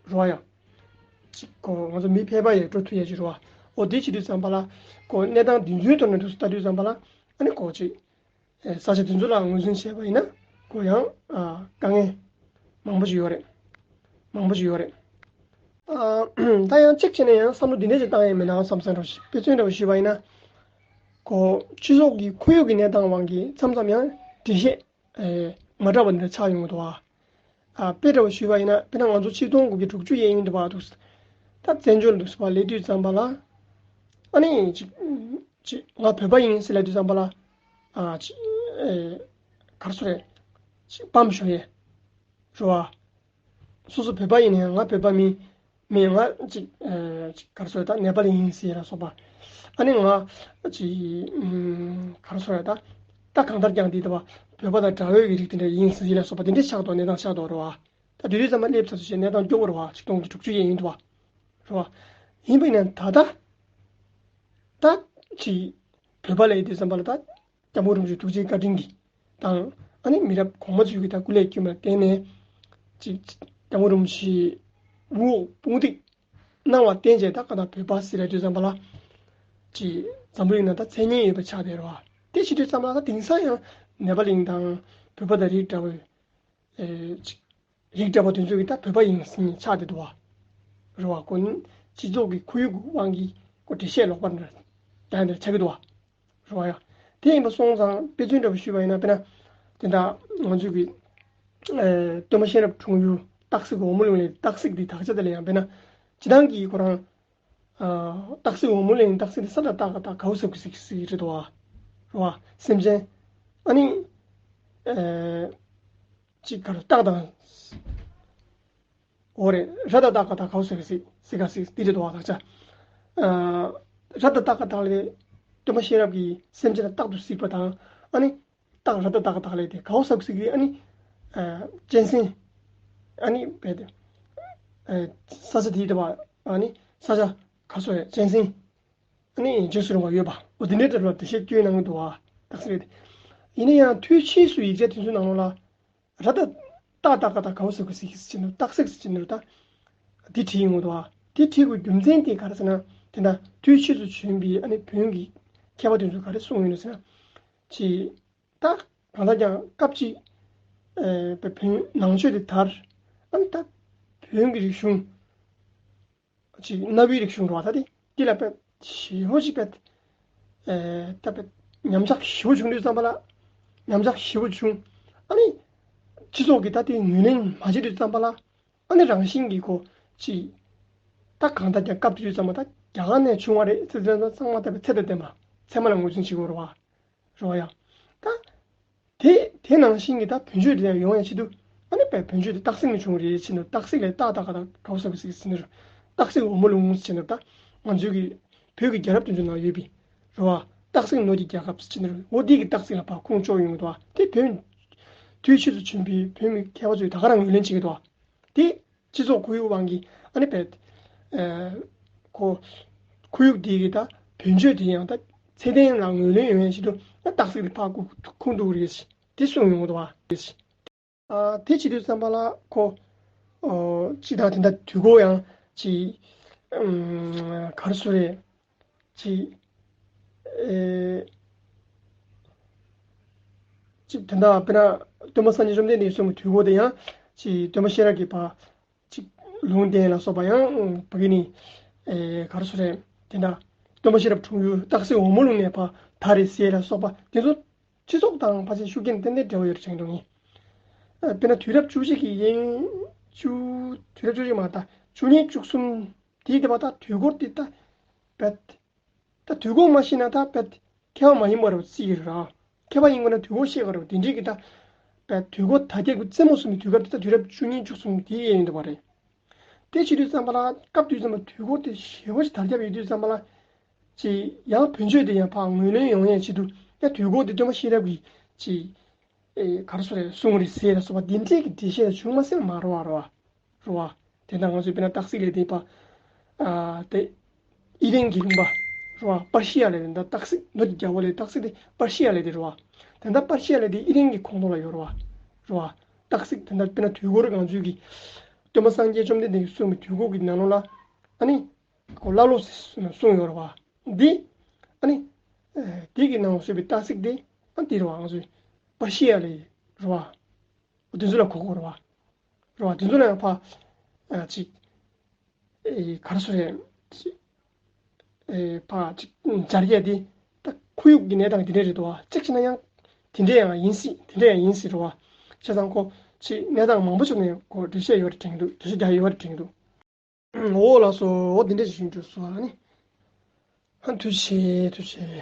བ། རེད་བ་ཡ། ཅིག་གོ་ང་ཚོ་མི་ཕལ་པ་ཡང་འགྲོ་ཐུབ་ཡ་ཅིག་རེད་བ། འོ་དེ་བྱེད་དུས་ཙམ་པ་ལ། གོ་གནས་སྟངས་འདི་ཚོའི་ཐོག་ནས་འདུག་སེ་ལྟ་དུས་ཙམ་པ་ལ། ཨ་ནི་གོ་ཅིག་ཨེ་ས་ཆ་དེ་ཚོ་ལ་ངོས་འཛིན་བྱས་པ་ཡིན་ན་གོ་ཡང་ཨ་དཀའ་ངལ་མང་པོ་ཅིག་ཡོད་རེད། མང་པོ་ཅིག་ཡོད་རེད། ཨ་ད་ཡང་གཅིག་བྱས་ན་ཡང་བསམ་བློ་འདི་འདྲ་ཅིག་བཏང་ཡ་མེད་ན་བསམ་བསམ་འདྲ་བོ་ཞིག་དཔེ་མཚོན་འདྲ་བོ་ཞུས་པ་ཡིན་ན། གོ་སྤྱི་ཚོགས་ཀྱི་ཁོར་ཡུག་གི་གནས་སྟངས་དབང་གིས་མཚམས་མཚམས་ཡང་འགྲེལ་བཤད། ཨེ་མ་འདྲ་བ་འདི་འདྲ་ཆགས་ཡོང་གི་འདུག་ཨ། ཨ་དཔེ་འདྲ་བ་ཞུས་པ་ཡིན་ན་དཔེར་ན་ང་ཚོ་ཆིག་སྟོང་དགུ་བརྒྱ་དྲུག་ཅུ་ཡན་ཡིན་འདུག་བ་འདུག་ད་བཙན་བྱོལ་འདུག་སེ་བ་སླེབས་དུས་ཙམ་པ་ལ། ཨ་ནི་ཅིག་ཅིག་ང་བོད་པ་ཡིན་ཟེར་ལབ་དུས་ཙམ་པ་ལ། ཨ་ཅིག་ཨེ་ག་རེ་ཟེར་རེད། ཅིག་སྤམ་ཤོར་ཡས། རེད་བ། སོ་སོ་བོད་པ་ཡིན་ནའང་ང་བོད་པ་མིན། མིན་ང་ཅིག་ཨ་ཅིག་ག་རེ་ཟེར་ད་ནེ་པ་ལི་ཡིན་ཟེར་ལ་སོགས་པ། ཨ་ནི་ང་ཅིག་ཨམ་ག་རེ་ཟེར་ད་ད་གང་ལྟར་ཀྱང་འདི་ལྟ་བ་བོད་པ་དང་དགྲ་བོའི་གི་རིགས་དེ་འདྲ་ཡིན་ཟེར་ལ་སོགས་པ་དེ་འདྲའི་ཆགས་འདུག་གནས་སྟངས་ཆགས་འདུག་རེད་བ། ད་དེ་དུས་ཙམ་པ་སླེབས་ཚར་ཚུལ་བྱས་གནས་སྟངས་སྐྱོ་བོ་རེད་བ། ཆིག་སྟོང་དགུ་བརྒྱ་དྲུག་ཅུ་ཡས་ཡིན་འདུག་བ། རེད་བ། ཡིན་པ་ཡིན་ན་ད་ལྟ་ད་ཅིག་བོད་པ་ལ་ཡིན་དུས་ཙམ་པ་ལ་ད་སྐྱབས་མགོན་རིན་པོ་ཆེ་ཐུགས་རྗེ་བཀའ་དྲིན་གྱིས་དང་ཨ་ནི་མི་རབས་གོང་མ་ཚོས་ཀྱི་ད་སྐུ་ལས་བསྐྱོན་པར་བརྟེན་ནས་ཅིག་སྐྱབས་མགོན་རིན་པོ་ཆེ་དབུ་འོག་དཔུང་འདེགས་གནང་བར་བརྟེན་བྱས་ད་ག་ད་བོད་པ་ཟེར་ཡ་དུས་ཙམ་པ་ལ་ཅིག་འཛམ་བུ་གླིང་ནང་ད་མཚན་སྙན་ཡོད་པ་ཆགས་བསྡད་རེད་བ། དེ་བྱེད་དུས་ཙམ་པ་ལ་ད་དེང་སང་ཡང་ནེ་པ་ལིང་དང་བོད་པ་དང་རིགས་འདྲ་བའི་ཨེ་ཅིག་རིགས་འདྲ་བ་དེ་ཚོ་གི་ད་བོད་པ་ཡིན་ཟིན་ཆགས་བསྡད་འདུག་བ། རེད་བ། ཁོ་ནི་སྤྱི་ཚོགས་ཀྱི་ཁོར་ཡུག་གི་དབང་གིས་ཁོ་འགྲེལ་བཤད་ལོག་པ་འདྲ་ཡང་འདྲ་ཆགས་ཀྱི་འདུག་བ། རེད་བ་ཡ། དེ་ཡིན་པ་སོང་ཙང་དཔེ་མཚོན་འདྲ་བ་ཞུས་པ་ཡིན་ན་དཔེར་ན། དེ་འདྲ་ང་ཚོས་ཀྱི་ཨེ་སྟོན་པ་གཤེན་རབ་འཁྲུངས་ཡུལ་སྟག་གཟིག་འོལ་མོ་གླིང་ལ་སྟག་གཟིག་འདི་དག་ཆ་དེ་ལ་ཡང་དཔེར་ན། སྤྱི་བཏང་གི་ཁོ་རང་། ཨ་སྟག་གཟིག་འོལ་མོ་གླིང་སྟག་གཟིག་འདི་ས་དང་སྟག་ག་སྟག་གའུ་ཟབ་གི་ཟིག་ཟིག་རེད་དོ། རེད་བ། སེམས་ཅན། ཨ་ནི། ཨེ་ཅིག་ག་རེ་སྟག་དང་། འོ་རེད། ར་དང་སྟག་ག་སྟག་གའུ་ཟིག་ག་ཟིག་ཟིག་ག་ཟིག་འདི་རེད་དོ་བ་དག་ཆ། ཨ་ར་དང་སྟག་ག་སྟག་ལས་སྟོན་པ་གཤེན་རབ་ཀྱིས་སེམས་ཅན་ལ་རྟག་ཏུ་གཟིགས་པ་དང་ཨ་ནི། སྟག་ར་དང་སྟག་ག་སྟག་ལས་དེ་གའུ་ཟབ་གི་ཟིག་གི་ཨ་ནི། ཨ་གཅན་གཟན། ཨ་ནི་བས་ཏེ། ཨ་ས་ཆ་དེའི་དེ་བ་ཨ་ནི་ས་ཆ་ག་སོ་ཡ་གཅན་གཟན། ཨ་ནི་འཇིགས་སུ་རུང་བ་ཡོད་པ། འོ་དེ་འདྲའི་འདྲ་བ་དེ་བཤད་སྐྱོན་གནང་གི་འདུག་བ། སྟག་གཟིག་རེད། ཡིན་ན་ཡང་དུས་ཕྱིས་སུ་ཡིག་ཆ་དེ་ཚོའི་ནང་ལོགས་ལ། ར་ད་སྟག་སྟག་ག་སྟག་གའུ་ཟབ་གི་ཟིག་ཟེར་ནོ་སྟག་གཟིག་ཟེར་ནོ་ད། དེ་བྲིས་ཡོང་གི་འདུག་བ། དེ་བྲིས་དགོས་རྒྱུ་མཚན་དེ་ག་རེ་ཟེར་ན། དེ་འདྲ་དུས་ཕྱིས་སུ་བྱོན་པའི་ཨ་ནི་བོན་གྱི་མཁས་པ་དེ་ཚོས་ག་རེ་གསུངས་ཡོད་ནོ་ཟེར་ན། ཅིག་ད་གང་ལྟར་ཀྱང་སྐབས་ཅིག་ཨེ་བོན་ནང་ཆོས་དེ་དར། ཨ་ནི་ད་བོན་གྱི་རིག་གཞུང་། ཅིག་གནའ་བོའི་རིག་གཞུང་འགྲོ་བ་ད་དེ་འདི་ལ་དཔེ་ཞེ་པོ་ཅིག་དཔེ་ཨེ་ད་དཔེ་ཉམས་ཆག་ཞེ་པོ་བྱུང་དུས་ཙམ་པ་ལ། ཉམས་ཆག་ཞེ་པོ་བྱུང་། ཨ་ནི་སྤྱི་ཚོགས་ཀྱིས་ད་དེ་ངོས་ལེན་མ་བྱེད་དུས་ཙམ་པ་ལ། ཨ་ནི་རང་བཞིན་གྱིས་ཁོ་ཅིག་ད་གང་ལྟར་ཀྱང་སྐབས་དེ་དུས་ཙམ་པ་ད་རྒྱ་གར་ནས་བྱུང་བ་རེད་ཟེར་ཙང་ཚང་མ་ད་དཔེ་ཚད་དང་ལྡན་པ་ཚད་མ་ལ་ངོས་འཛིན་བྱེད་དགོས་རེད་བ། རེད་བ་ཡ། ད། དེ་དེ་ནང་བཞིན་གྱི་ད་བོན་ཆོས་དེ་ཡང་ཡོང་ཡ་ཆེད་དུ། ཨ་ནི་བོན་ཆོས་དེ་སྟག་གཟིག་ནས་བྱུང་རེད་ཟེར་ནས་སྟག་གཟིག་ལས་སྟག་སྟག་ག་ད་གའུ་ཟབ་གི་ཟིག་ཟེར་ནས། སྟག་གཟིག་འོལ་མོ་ལུང་ཟེར་ནས་ད། ང་ཚོའི་གི་བོད་ཀྱི་རྒྱལ་རབས་དེ་ཚོ་ནང་ཡོད་པའི། རེད་བ། སྟག་གཟིག་ནོར་གྱི་རྒྱལ་ཁབ་ཟེར་ནས་འོ་དེ་གི་སྟག་གཟིག་ལ་ཕར་ཁུངས་གཅོག་ཡོང་གི་འདུག་བ། དེ་བོན། དུས་ཕྱིས་སུ་བྱོན་པའི་བོད་མི་མཁས་པ་ཚོས་ད་ག་རང་ངོས་ལེན་བྱེད་ཀྱི་འདུག་བ། དེ། སྤྱི་ཚོགས་ཁོར་ཡུག་དབང་གིས་ཨ་ནི་བས། ཨ་ཁོ། ཁོར་ཡུག་འདི་གི་ད་བོན་ཆོས་དེ་ཡང་ད་ཚད་ལྡན་ལ་ངོས་ལེན་ཡོང་ཡ་ཞིག་ཏུ་ད་སྟག་གཟིག་དེ་ཕར་ཁུ་ཁུངས་གཏུགས་རེད་ཞེས་དེ་གསུངས་ཡོང་གི་འདུག་བ། ཨ་དེ་བྱེད་དུས་ཙམ་པ་ལ་ཁོ། ཨོ་ཅི་ད་དེ་འདྲ་དུས་འཁོར་ཡང་ཅི། ཨམ་ག་རེ་ཟེར་རེད། ཅི། ཨེ། ཅིག་དེ་འདྲ་དཔེར་ན་སྟོན་པ་སངས་རྒྱས་བཅོམ་ལྡན་འདས་གསུངས་པའི་དུས་འཁོར་དེ་ཡང་ཅིག་སྟོན་པ་གཤེན་རབ་ཀྱི་བར་ཅིག་ལུང་བསྟན་ལ་སོགས་པ་ཡང་ཕ་གི་ནི་ཨེ་ག་རེ་ཟེར་རེད། དེ་འདྲ་སྟོན་པ་གཤེན་རབ་འཁྲུངས་ཡུལ་སྟག་གཟིག་འོལ་མོ་ལུང་ནས་ཕར་དར་རེད་ཟེར་ལ་སོགས་པ་དེ་ཚོ་སྤྱི་ཚོགས་དང་ཕལ་ཆེར་ཤུགས་རྐྱེན་ཏན་ཏན་འབྲེལ་བ་ཡོད་རེད་དྲན་འདུག་ངས། ཨ་དཔེར་ན་དུས་རབས་བཅུ་གཅིག་གི་དབྱིན་བཅུ་དུས་རབས་བཅུ་གཅིག་མ་ད་བཅུ་གཉིས་བཅུ་གསུམ་དེའི་དེ་བ་ད་དུས་འཁོར་དེ་ད་བད། ད་དུས་འཁོར་མ་ཤེས་ན་ད་བད་མཁས་པ་མ་ཡིན་པ་རེད་བརྩི་གི་རེད། མཁས་པ་ཡིན་དགོས་ན་དུས་འཁོར་ཤེས་དགོས་རེད། དེ་འདྲའི་གི་ད་བད་དུས་འཁོར་དར་ཁྱབ་ཀྱི་རྩེ་མོ་གསུམ་པའི་དུས་སྐབས་དེ་ད་དུས་རབས་བཅུ་གཉིས་བཅུ་གསུམ་དེའི་ཡན་ཡིན་འདུག་པ་རེད། དེ་བྱེད་དུས་ཙམ་པ་ལ་སྐབས་དུས་ཙམ་པ་དུས་འཁོར་དེ་ཞེ་པོ་ཞིག་དར་ཁྱབ་ཡོད་དུས་ཙམ་པ་ལ། ཅི་ཡང་བོན་ཆོས་དེ་ཡང་ཕར་ངོས་ལེན་ཡོང་ཡས་ཆེད་དུ་ཡང་དུས་འཁོར་དེ་སྟོན་པ་གཤེན་རབ་ཀྱི་ཅི། ཨེ་ག་རེ་ཟེར་རེད་གསུངས་རེད་ཟེར་ལ་སོགས་པ་འདི་འདྲའི་གི་འགྲེལ་བཤད་ལ་བྱུང་མ་སེམས་མ་རོ་བ་རོ་བ་རོ་བ། དེ་འདྲ་ང་ཚོས་དཔེར་ན་སྟག་གཟིག་ལས་དེ་པ། ཨ་དེ་ཨི་རན་གྱི་ལུང་པ་རོ་བ་པར་ཤི་ཡ་ལས་དེ་འདྲ་སྟག་གཟིག་ནོར་གྱི་རྒྱལ་པོ་ལས་སྟག་གཟིག་དེ་པར་ཤི་ཡ་ལས་དེ་རོ་བ། དེ་འདྲ་པར་ཤི་ཡ་ལས་དེ་ཨི་རན་གྱི་ཁོངས་གཏོགས་ལ་ཡོད་རོ་བ་རོ་བ། སྟག་གཟིག་དེ་འདྲ་དཔེར་ན་དུས་འཁོར་ང་ཚོའི་གི་སྟོན་པ་སངས་རྒྱས་བཅོམ་ལྡན་འདས་ཀྱིས་གསུངས་པའི་དུས་འཁོར་གྱི་ནང་ལོགས་ལ་ཨ་ནི། ཁོ་ཀླ་ཀློ་ཟེར་གསུངས་ཡོད་རེད་བ། འདི། ཨ་ནི། ཨེ་དེ་གི་ནང་གསོས་པའི་སྟག་གཟིག་དེ། ཨ་འདི་རེད་བ་ང་ཚོས། པར་ཤི་ཡ་ལས་རེད་བ། འོ་དེ་ཚོ་ལ་གོ་དགོས་རེད་བ། རེད་བ་དེ་ཚོ་ལ་ཡང་ཕ། ཨ་ཅིག་ཨེ་ག་རེ་ཟེར་རེད། ཅིག་ཨེ་ཕ་ཅིག་སྦྱར་ཡས་དེ། ད་ཁོར་ཡུག་གི་གནས་སྟངས་དེ་འདྲས་རེད་འདུག་བ། གཅིག་བྱས་ན་ཡང་། དེ་འདྲས་ཡང་ཡིན་སྲིད་དེ་འདྲས་ཡང་ཡིན་སྲིད་རེད་བ། བྱས་ཙང་ཁོ། ཅིག་གནས་སྟངས་མང་པོ་ཅིག་ནས་ཁོ་འགྲེལ་བཤད་ཡོད་རེད་དྲན་གྱི་འདུག་འགྲེལ་བཤད་རྒྱག་ཡོད་རེད་དྲན་གྱི་འདུག་འོ་ལགས་སོ། འོ་འདི་འདྲ་ཞིག་འགྲོ་སོང་ཨ་ནི། ཧ་ཐུགས་རྗེ་ཆེ་ཐུགས་རྗེ་ཆེ།